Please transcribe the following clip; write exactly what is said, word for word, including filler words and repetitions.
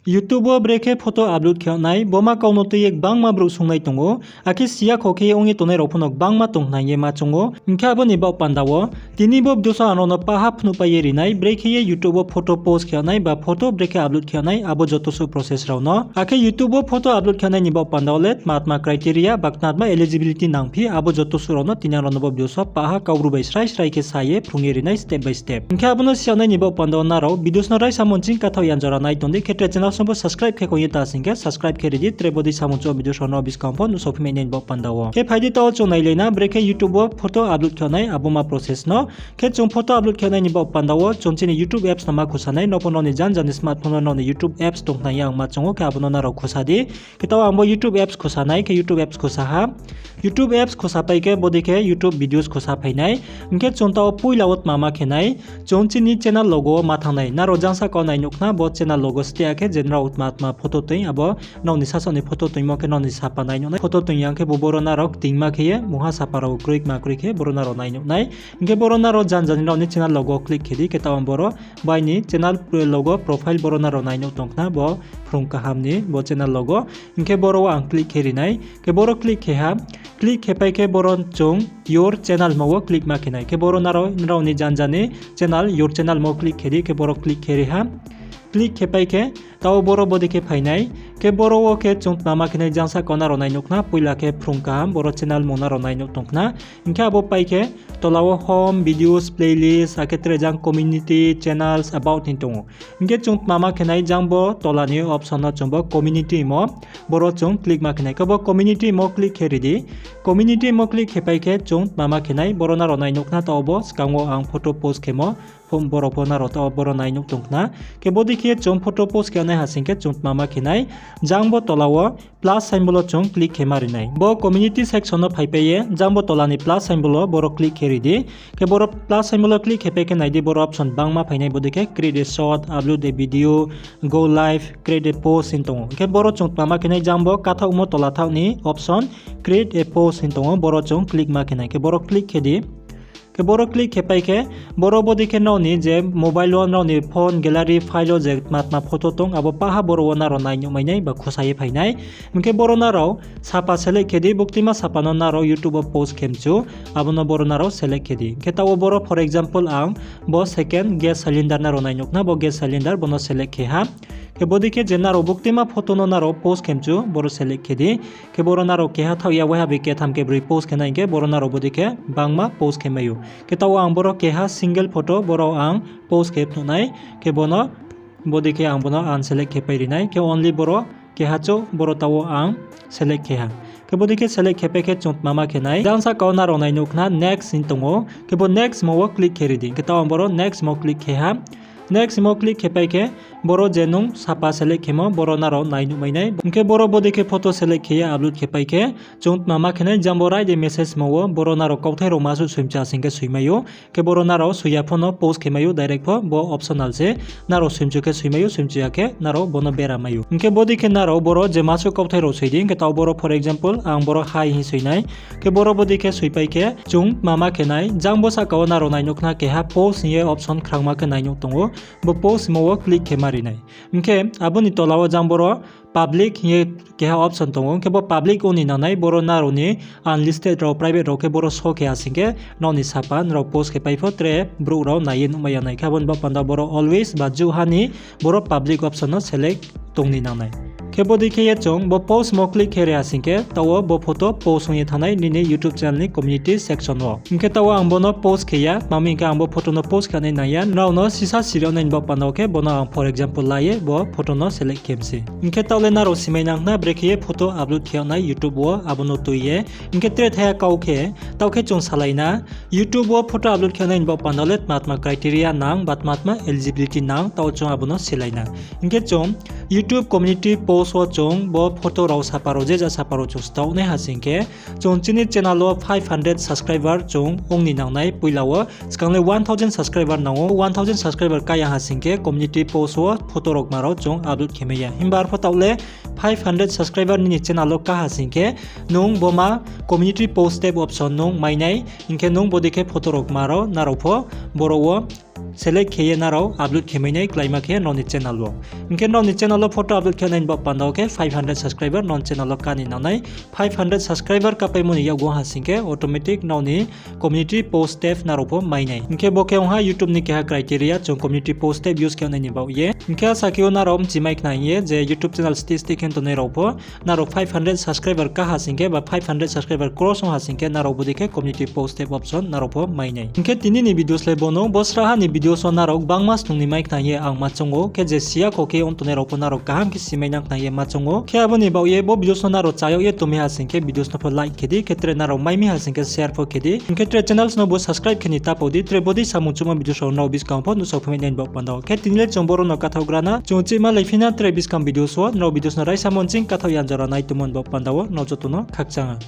YouTube wo brekhe photo upload khe yag nai, bo ma kau no tui ye gbangma brouh sungnai tong ou. Akhe si ya kho khe ye ong ye tongnai rao pho no gbangma tong khna hing ye ma choung ou. Hing khe abo ni baoh panda wo tini bo video so ang rao no paha phnuhpai ye ri nai, brekhe ye YouTube wo photo post khe yag nai ba photo brekhe upload khe yag nai, abo joto suh process rao no. Akhe YouTube wo photo upload khe yag nai ni baoh panda wo le tma tma criteria ba tma tma eligibility nangphi, abo joto suh rao no tini ang rao no bo video so paha Kaubru bai srai srai khe sa ye phrung ye ri nai step by step. Hing khe abo no si yag nai ni baoh panda wo nrao video no raisa monching kathaoh yan jora nai tong di, khe tre channel song pho subscribe khe kong ye ta sing khe subscribe khe ri di, tre bodei samung chouh video rao no buskang pho nuhsao phi mai nai ni baoh panda wo. Khe phai di taoh chung nailai na, brekhe YouTube wo photo upload khe yag nai abo ma process no. Khe chung photo upload khe yag nai ni baoh panda wo chung chini YouTube apps no ma khusa nai, no pho nrao ni jan jan ni smartphone no nrao ni YouTube apps tong khna hing ye ang ma choung ou, khe abo no nrao khusa di. Khe taoh ang bo YouTube apps khusa nai, khe YouTube apps khusa ha. YouTube apps khusa pai khe bodei khe YouTube videos khusa phai nai. Hing khe chung taoh poila wo tma ma khe nai, chung chini channel logo wo ma thanng nai. Nrao jang sahka wo nai nuh khna bo channel logo steh ya khe je nrao tma tma photo toing, abo nrao ni sasaoh ni photo toingmo khe nrao ni sapa nai nuh nai. Photo toing ya khe bo boro nrao ktingma khe ye mungha sapa rao kroi kma kroi khe boro nrao nai nuh nai. Hing khe boro nrao jan jan ni nrao ni channel logo click khe di, khe taoh ang boro bai ni channel logo profile boro nrao nai nuh tong khna bo phrung kaham ni bo channel logo. Hing khe boro wo ang click khe ri nai. Khe boro click khe ha, click khe pai khe boro chung your channel hingmo wo click ma khe nai. Khe boro nrao, nrao ni jan jan ni channel, your channel hingmo click khe di, khe boro click khe ri ha. Click khe pai khe taoh boro bodei khe phai nai. Khe boro wo khe chung tma ma khe nai jang sahka wo nrao nai nuh khna, poila khe phrung kaham, boro channel mung nrao nai nuh tong khna. Hing khe abo pai khe tola wo home, videos, playlist, akhe tre jang community, channels, about hing tong ou. Hing khe chung tma ma khe nai jang bo tola ni option no chung bo community hingmo, boro chung click ma khe nai. Khe bo community hingmo click khe ri di. Community hingmo click khe pai khe chung tma ma khe nai, boro nrao nai nuh khna taoh bo skang wo ang photo post khemo, pho-, boro pho nrao taoh boro nai nuh tong khna. Khe bodei khe chung photo post khe nai ha sing khe chung tma ma khe nai, jang bo tola wo plus symbol wo chung click khe ma ri nai. Bo community section no phaipai ye jang bo tola ni plus symbol wo boro click khe ri di. Khe boro plus symbol wo click khe pai khe nai di, boro option bangma phai nai, bodei khe create a short, upload a video, go live, create a post hing tong ou. Hing khe boro chung tma ma khe nai jang bo kathaohmo tola thaoh ni option create a post hing tong ou, boro chung click ma khe nai. Khe boro click khe di. Khe boro click khe pai khe, boro bodei khe nrao ni je mobile wo nrao ni phone gallery file wo je tma tma photo tong, abo paha boro wo nrao nai nuh mai nai ba khusa ye phai nai. Hing khe boro nrao sapa select khe di, buktima sapa no nrao YouTube wo post khe mchu, abo no boro nrao select khe di. Hing khe taoh wo boro for example ang bo second gas cylinder nrao nai nuh khna, bo gas cylinder bo no select khe ha. Khe bodei khe je nrao buktima photo no nrao post khe mchu, boro select khe di. Khe boro nrao keha thaoh ya waiha bai ketham khe broi post khe nai hing khe boro nrao bodei khe bangma post khe mai ou. Khe taoh wo ang boro keha single photo boro ang post khe phnuh nai. Khe bo no bodei khe ang bo no unselect khe pai ri nai. Khe only boro keha chouh boro taoh wo ang select khe ha. Khe bodei khe select khe pai khe chung tma ma khe nai, jang sahka wo nrao nai nuh khna next hing tong ou. Khe bo next hingmo wo click khe ri di. Khe taoh ang boro next hingmo click khe ha. Next hingmo click khe pai khe, boro je nung sapa select khemo, boro nrao nai nuh mai nai. Hing khe boro bodei khe photo select khe ye upload khe pai khe, chung tma ma khe nai, jang bo write a message hingmo wo, boro nrao kauthai rao ma suh soimchu ha sing khe soi mai ou. Khe boro nrao soi ya pho no post khe mai ou, direct pho bo optional se, nrao soimchu khe soi mai ou, soimchu ya khe nrao bo no bera mai ou. Hing khe bodei khe nrao boro je ma suh kauthai rao soi di, hing khe taoh boro for example ang boro hi hing soi nai. Khe boro bodei khe soi pai khe chung tma ma khe nai, jang bo sahka wo nrao nai nuh khna keha post hing ye option khrangma khe nai nuh tong ou, bo post hingmo wo click khe ma ri nai. Hing khe abo ni tola wo jang boro public hing ye keha option tong ou, hing khe bo public ong ni nang nai, boro nrao ni unlisted rao, private rao khe boro show khe ha sing khe nrao ni sapa nrao post khe pai pho tre brouh rao nai ye nuhmai ya nai. Khe abo ni baoh panda boro always ba jouha ni boro public option no select tong ni nang nai. Khe bodei khe ye chung bo post hingmo click khe ri ha sing khe taoh wo bo photo post ong ye thanng nai nini YouTube channel ni community section wo. Hing khe taoh wo ang bo no post khe ya, tma hing khe ang bo photo no post khe nai nang ya, nrao no sisa siri yag nai ni baoh panda wo khe bo no ang for example la ye bo photo no select khe mi se. Hing khe taoh le nrao simai nang khna brekhe ye photo upload khe yag nai YouTube wo, abo no tui ye. Hing khe tre thaiha kau khe, taoh khe chung salai na, YouTube wo photo upload khe nai ni baoh panda le tma tma criteria nang ba tma tma eligibility nang, taoh chung abo no silai na. Hing khe chung YouTube community post wo chung bo photo rao sapa rao, je ja sapa rao chung staoh nai ha sing khe, chung chini channel wo five hundred subscriber chung ong ni nang nai poila wo. Skang le one thousand subscriber nang ou, one thousand subscriber ka ya ha sing khe community post wo photo rao kma rao chung upload khe mai ya. Himba arpho taoh le five hundred subscriber nini channel wo ka ha sing khe, nung bo ma community post tab option nung mai nai, hing khe nung bodei khe photo rao kma rao nrao pho boro wo select khe ye nrao upload khe mai nai kláima khe nrao ni channel wo. Hing khe nrao ni channel wo photo upload khe nai ni baoh panda wo khe five hundred subscriber nrao ni channel wo ká ni nang nai. Five hundred subscriber kápaimo ni yakgu ha sing khe automatic nrao ni community post tab nrao pho mai nai. Hing khe bo khe ong ha YouTube ni keha criteria chung community post tab use khe nai ni baoh ye. Hing khe asa khe o nrao mchi mai khna hing ye je YouTube channel state state khe tongnai rao pho nrao five hundred subscriber ká ha sing khe ba five hundred subscriber cross ong ha sing khe nrao bodei khe community post tab option nrao pho mai nai. Hing khe tini ni videos le bo no, bo sraha ni videos wo nrao gbangma snung ni mai khna hing ye ang ma choung ou, khe je si ya kho khe ong tongnai rao pho nrao kaham khe si mai nang khna hing ye ma choung ou. Khe abo ni baoh ye bo videos no nrao chá yag ye tongmi ha sing khe videos no pho like khe di, khe tre nrao mai mi ha sing khe share pho khe di. Hing khe tre channels no bo subscribe khe ni ta pao di, tre bodei samung chuma videos rao nrao buskang pho nuhsao phi mai nai ni baoh panda wo. Khe tini le chung boro no kathaoh gra na, chung chihma laiphi na tre buskang videos wo, nrao videos no raisa monching kathaoh ya jora nai tongmo ni baoh panda wo nrao joto no khakchang ha.